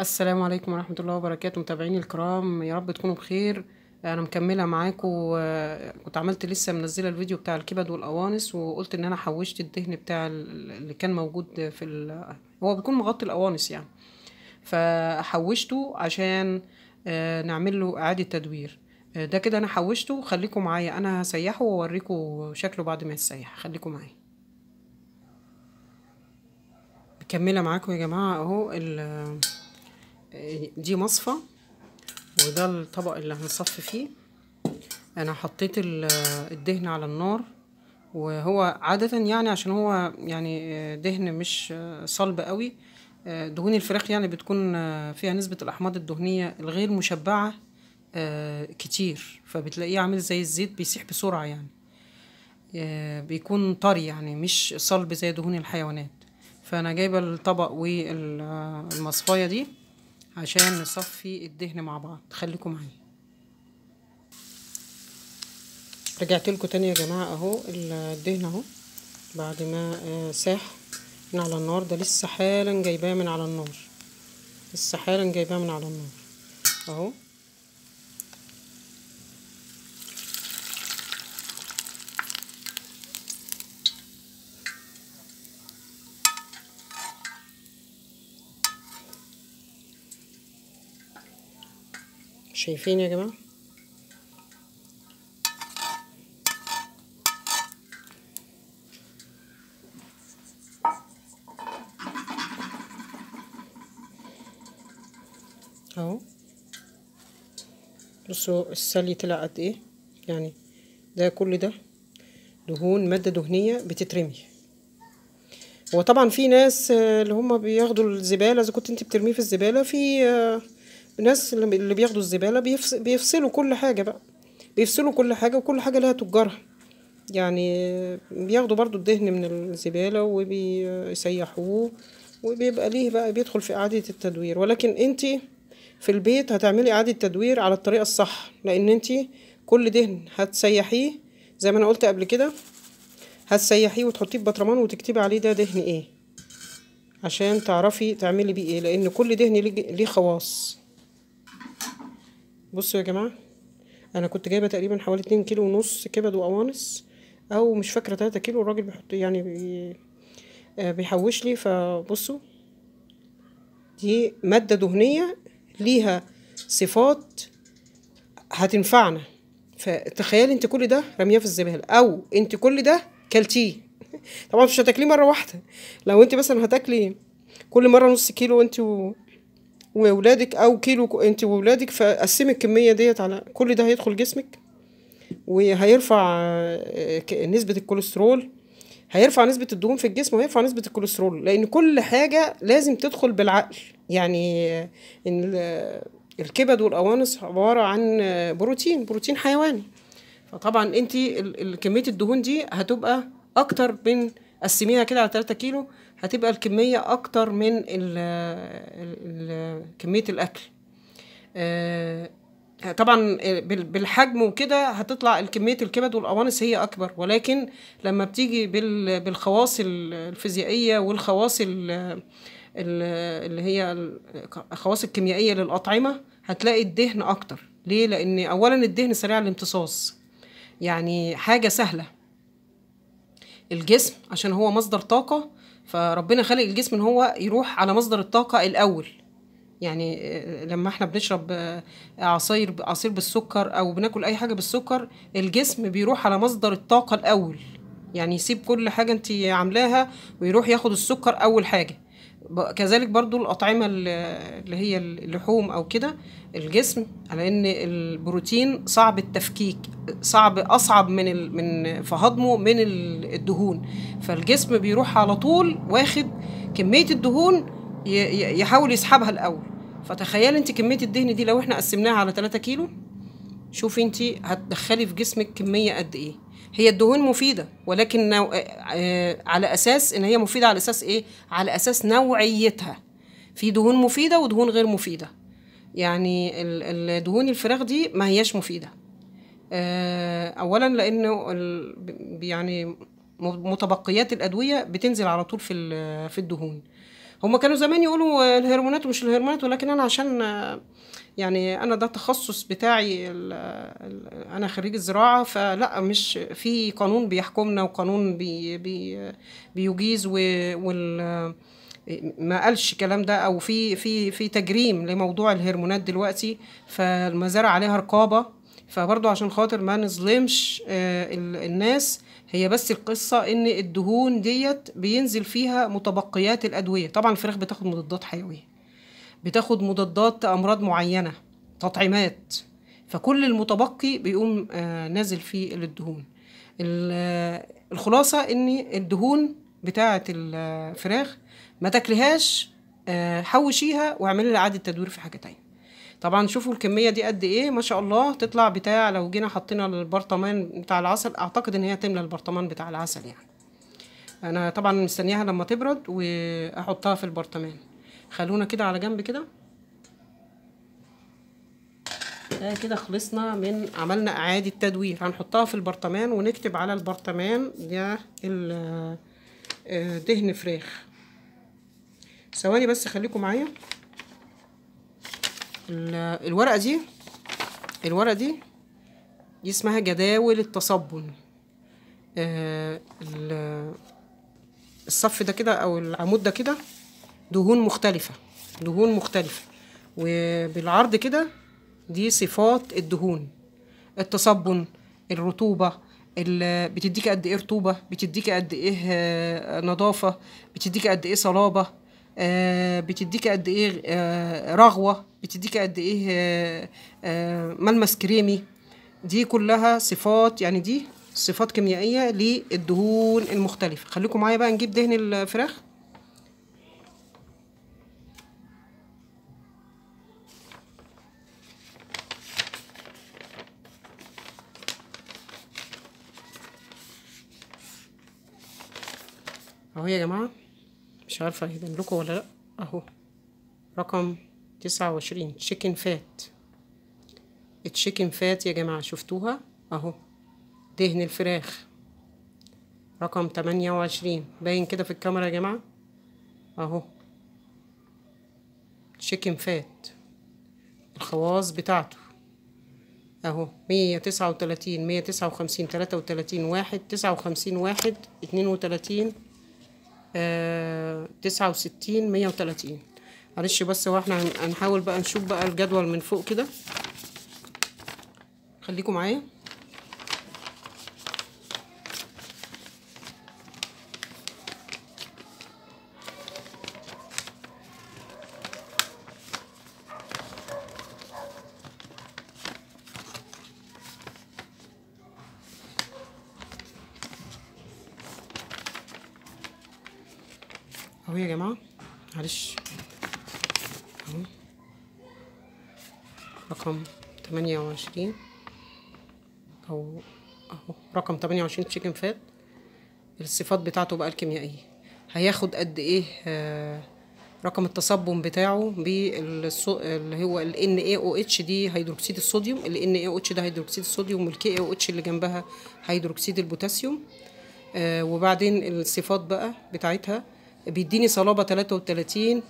السلام عليكم ورحمة الله وبركاته. متابعيني الكرام، يا رب تكونوا بخير. انا مكملة معاكم، كنت عملت لسه منزلة الفيديو بتاع الكبد والقوانص، وقلت ان انا حوشت الدهن بتاع اللي كان موجود في هو بيكون مغطي القوانص يعني، فحوشته عشان نعمل له اعادة تدوير. ده كده انا حوشته، خليكم معايا، انا هسيحه واوريكم شكله بعد ما يتسيح. خليكم معايا. مكملة معاكم يا جماعة اهو. دي مصفى، وده الطبق اللي هنصفي فيه. انا حطيت الدهن على النار، وهو عادة يعني عشان هو يعني دهن مش صلب قوي، دهون الفراخ يعني بتكون فيها نسبة الأحماض الدهنية الغير مشبعة كتير، فبتلاقيه عامل زي الزيت، بيسيح بسرعة يعني، بيكون طري يعني مش صلب زي دهون الحيوانات. فأنا جايبة الطبق والمصفاية دي عشان نصفي الدهن مع بعض. خليكم معايا. رجعت لكم تاني يا جماعة اهو الدهن اهو بعد ما ساح من على النار. ده لسه حالا جايباه من على النار، لسه حالا جايباه من على النار اهو. شايفين يا جماعة؟ اهو بصوا السلي طلع قد ايه، يعني ده كل ده دهون، مادة دهنية بتترمي. هو طبعا في ناس اللي هم بياخدوا الزبالة، اذا كنت انت بترميه في الزبالة، في الناس اللي بياخدوا الزبالة بيفصلوا كل حاجة بقى، بيفصلوا كل حاجة، وكل حاجة لها تجارها يعني. بياخدوا برضو الدهن من الزبالة وبيسيحوه، وبيبقى ليه بقى بيدخل في إعادة التدوير. ولكن انتي في البيت هتعملي إعادة تدوير على الطريقة الصح، لأن انتي كل دهن هتسيحيه زي ما أنا قلت قبل كده، هتسيحيه وتحطيه في بطرمان وتكتبي عليه ده دهن ايه عشان تعرفي تعملي بيه ايه، لأن كل دهن ليه خواص. بصوا يا جماعة، انا كنت جايبه تقريبا حوالي 2.5 كيلو كبد وقوانص، او مش فاكره 3 كيلو. الراجل بيحط يعني بيحوش لي. فبصوا دي مادة دهنية ليها صفات هتنفعنا. فتخيلي انت كل ده رمية في الزبالة، او انت كل ده كلتيه. طبعا مش هتاكليه مرة واحدة، لو انت مثلا هتاكلي كل مرة نص كيلو انت وولادك، او كيلو انت وولادك، فقسمي الكمية ديت على كل ده هيدخل جسمك، وهيرفع نسبه الكوليسترول، هيرفع نسبه الدهون في الجسم، وهيرفع نسبه الكوليسترول، لان كل حاجة لازم تدخل بالعقل. يعني ان الكبد والقوانص عبارة عن بروتين، بروتين حيواني، فطبعا انت كمية الدهون دي هتبقى اكتر من، قسميها كده على 3 كيلو، هتبقى الكمية أكتر من كمية الأكل. طبعا بالحجم وكده هتطلع الكمية الكبد والقوانص هي أكبر، ولكن لما بتيجي بالخواص الفيزيائية والخواص اللي هي الخواص الكيميائية للأطعمة، هتلاقي الدهن أكتر. ليه؟ لأن أولا الدهن سريع الامتصاص، يعني حاجة سهلة. الجسم عشان هو مصدر طاقة، فربنا خلق الجسم ان هو يروح على مصدر الطاقة الاول. يعني لما احنا بنشرب عصير بالسكر او بناكل اي حاجة بالسكر، الجسم بيروح على مصدر الطاقة الاول، يعني يسيب كل حاجة انت عاملاها ويروح ياخد السكر اول حاجة. كذلك برضو الأطعمة اللي هي اللحوم او كده، الجسم على ان البروتين صعب التفكيك، صعب، اصعب من في هضمه من الدهون، فالجسم بيروح على طول واخد كمية الدهون يحاول يسحبها الاول. فتخيل انت كمية الدهن دي لو احنا قسمناها على 3 كيلو، شوفي انت هتدخلي في جسمك كمية قد ايه. هي الدهون مفيدة، ولكن على اساس ان هي مفيدة على اساس ايه؟ على اساس نوعيتها. في دهون مفيدة ودهون غير مفيدة. يعني الدهون الفراخ دي ما هياش مفيدة، اولا لانه يعني متبقيات الادوية بتنزل على طول في الدهون، هما كانوا زمان يقولوا الهرمونات ومش الهرمونات، ولكن انا عشان يعني انا ده التخصص بتاعي، انا خريج الزراعة، فلا مش في قانون بيحكمنا وقانون بي بي بيجيز وال ما قالش الكلام ده، او في في في تجريم لموضوع الهرمونات دلوقتي، فالمزارع عليها رقابه. فبرضو عشان خاطر ما نظلمش الناس، هي بس القصة ان الدهون ديت بينزل فيها متبقيات الادوية. طبعا الفراخ بتاخد مضادات حيوية، بتاخد مضادات امراض معينة، تطعيمات، فكل المتبقي بيقوم نازل في الدهون. الخلاصة ان الدهون بتاعه الفراخ ما تاكلهاش، حوشيها واعملي لها اعاده تدوير في حاجة تانية. طبعا شوفوا الكمية دي قد ايه ما شاء الله، تطلع بتاع لو جينا حطينا البرطمان بتاع العسل اعتقد ان هي تملى البرطمان بتاع العسل يعني. انا طبعا مستنياها لما تبرد واحطها في البرطمان. خلونا كده على جنب كده. ده كده خلصنا من عملنا اعاده تدوير. هنحطها في البرطمان ونكتب على البرطمان ده دهن فراخ. ثواني بس خليكم معايا. الورقة دي، الورقة دي اسمها جداول التصبن. الصف ده كده او العمود ده كده دهون مختلفة، دهون مختلفة، وبالعرض كده دي صفات الدهون: التصبن، الرطوبة، بتديك قد ايه رطوبة، بتديك قد ايه نظافة، بتديك قد ايه صلابة، بتديك قد ايه رغوه، بتديك قد ايه ملمس كريمي. دي كلها صفات، يعني دي صفات كيميائية للدهون المختلفة. خليكم معايا بقى نجيب دهن الفراخ. اهو يا جماعة، مش عارفه هيبان لكم ولا لا، اهو رقم 29 chicken fat. ال chicken fat يا جماعة شفتوها اهو، دهن الفراخ رقم 28، باين كده في الكاميرا يا جماعة اهو chicken fat، الخواص بتاعته اهو 139 159 33 1 59 1 32 69 130. معلش بس هو احنا هنحاول بقى نشوف بقى الجدول من فوق كده، خليكم معايا. اهو يا جماعة معلش اهو رقم 28 او اهو رقم 28 chicken fat. الصفات بتاعته بقى الكيميائية، هياخد قد ايه رقم التصبن بتاعه اللي هو ال NaOH دي هيدروكسيد الصوديوم، ال NaOH ده هيدروكسيد الصوديوم، وال KOH اللي جنبها هيدروكسيد البوتاسيوم. وبعدين الصفات بقى بتاعتها، بيديني صلابة 33،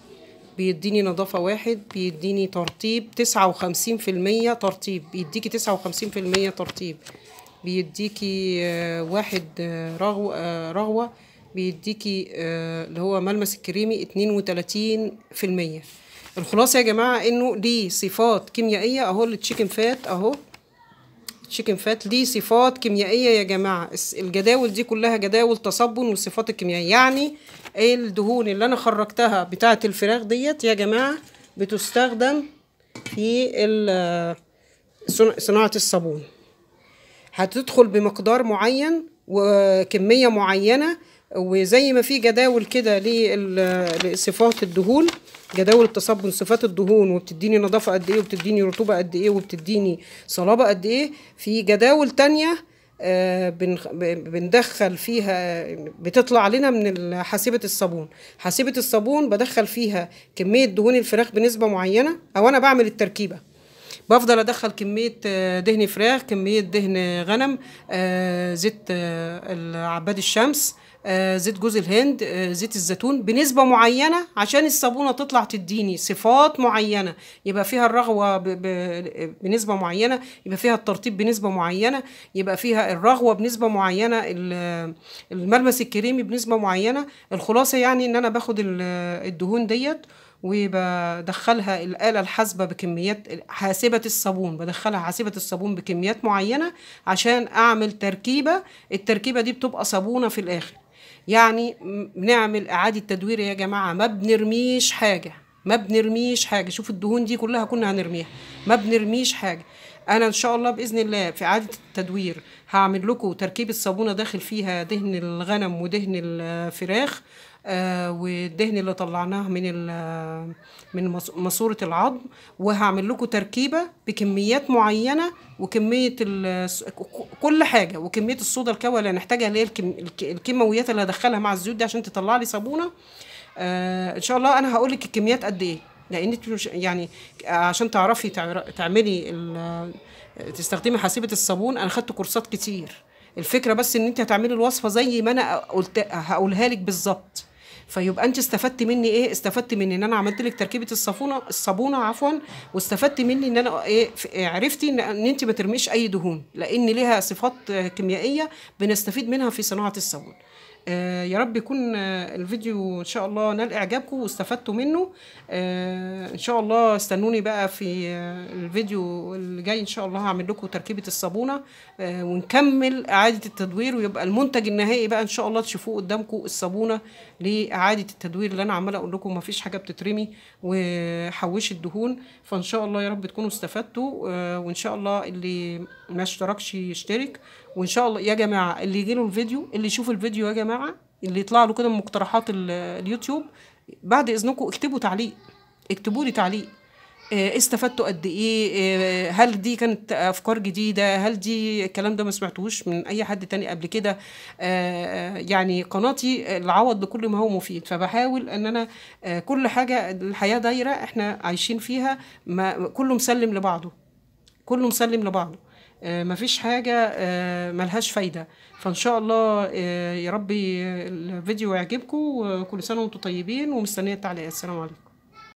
بيديني نظافة 1، بيديني ترطيب 59% ترطيب، بيديكي 59% ترطيب، بيديكي 1 رغوة، بيديكي اللي هو ملمس الكريمي 32%. الخلاصة يا جماعة انه دي صفات كيميائية اهو، ال chicken fat اهو، chicken fat ليه صفات كيميائية يا جماعة. الجداول دي كلها جداول تصبن والصفات الكيميائية، يعني الدهون اللي انا خرجتها بتاعه الفراخ ديت يا جماعة بتستخدم في صناعة الصابون. هتدخل بمقدار معين وكمية معينة، وزي ما في جداول كده لصفات الدهون، جداول التصبن صفات الدهون، وبتديني نظافة قد ايه، وبتديني رطوبة قد ايه، وبتديني صلابة قد ايه. في جداول تانية بندخل فيها، بتطلع لنا من حاسبة الصابون. حاسبة الصابون بدخل فيها كمية دهون الفراخ بنسبة معينة، او انا بعمل التركيبة، بفضل ادخل كمية دهن فراخ، كمية دهن غنم، زيت عباد الشمس، زيت جوز الهند، زيت الزيتون بنسبة معينة عشان الصابونة تطلع تديني صفات معينة، يبقى فيها الرغوة بنسبة معينة، يبقى فيها الترطيب بنسبة معينة، يبقى فيها الرغوة بنسبة معينة، الملمس الكريمي بنسبة معينة. الخلاصة يعني ان انا باخد الدهون ديت وبدخلها الآلة الحاسبة بكميات، حاسبة الصابون، بدخلها حاسبة الصابون بكميات معينة عشان أعمل تركيبة. التركيبة دي بتبقى صابونة في الآخر. يعني بنعمل إعادة تدوير يا جماعة، ما بنرميش حاجة، ما بنرميش حاجة. شوف الدهون دي كلها كنا هنرميها، ما بنرميش حاجة. أنا إن شاء الله بإذن الله في إعادة التدوير هعمل لكم تركيبة صابونة داخل فيها دهن الغنم ودهن الفراخ، والدهن اللي طلعناه من ماسورة العظم، وهعمل لكم تركيبة بكميات معينة وكمية كل حاجة، وكمية الصودا الكاوية اللي هنحتاجها اللي هي الكيماويات اللي هدخلها مع الزيوت دي عشان تطلع لي صابونة. ان شاء الله انا هقول لك الكميات قد ايه، لان انت يعني عشان تعرفي تعملي تستخدمي حاسبة الصابون. انا خدت كورسات كتير، الفكرة بس ان انت هتعملي الوصفة زي ما انا قلت هقولها لك بالظبط، فيبقى انت استفدت مني ايه؟ استفدت مني ان انا عملت لك تركيبه الصابونه عفوا، واستفدت مني ان انا ايه، عرفتي ان انت ما ترميش اي دهون لان ليها صفات كيميائية بنستفيد منها في صناعة الصابون. يا رب يكون الفيديو ان شاء الله نال اعجابكم واستفدتوا منه. ان شاء الله استنوني بقى في الفيديو اللي جاي، ان شاء الله هعمل لكم تركيبه الصابونه ونكمل اعاده التدوير، ويبقى المنتج النهائي بقى ان شاء الله تشوفوه قدامكم، الصابونه لاعادة التدوير اللي انا عماله اقول لكم مفيش حاجة بتترمي وحوشي الدهون. فان شاء الله يا رب تكونوا استفدتوا، وان شاء الله اللي ما اشتركش يشترك، وان شاء الله يا جماعة اللي يجيله الفيديو، اللي يشوف الفيديو يا جماعة، اللي يطلع له كده من مقترحات اليوتيوب، بعد اذنكم اكتبوا تعليق، اكتبوا لي تعليق، استفدتوا قد ايه، هل دي كانت افكار جديدة، هل دي الكلام ده ما سمعتوش من اي حد تاني قبل كده. يعني قناتي العوض لكل ما هو مفيد، فبحاول ان انا كل حاجة الحياة دايرة احنا عايشين فيها، ما كله مسلم لبعضه، كله مسلم لبعضه، مفيش حاجة ملهاش فايدة. فإن شاء الله يا ربي الفيديو يعجبكم، وكل سنة وانتم طيبين، ومستنية التعليقات. السلام عليكم.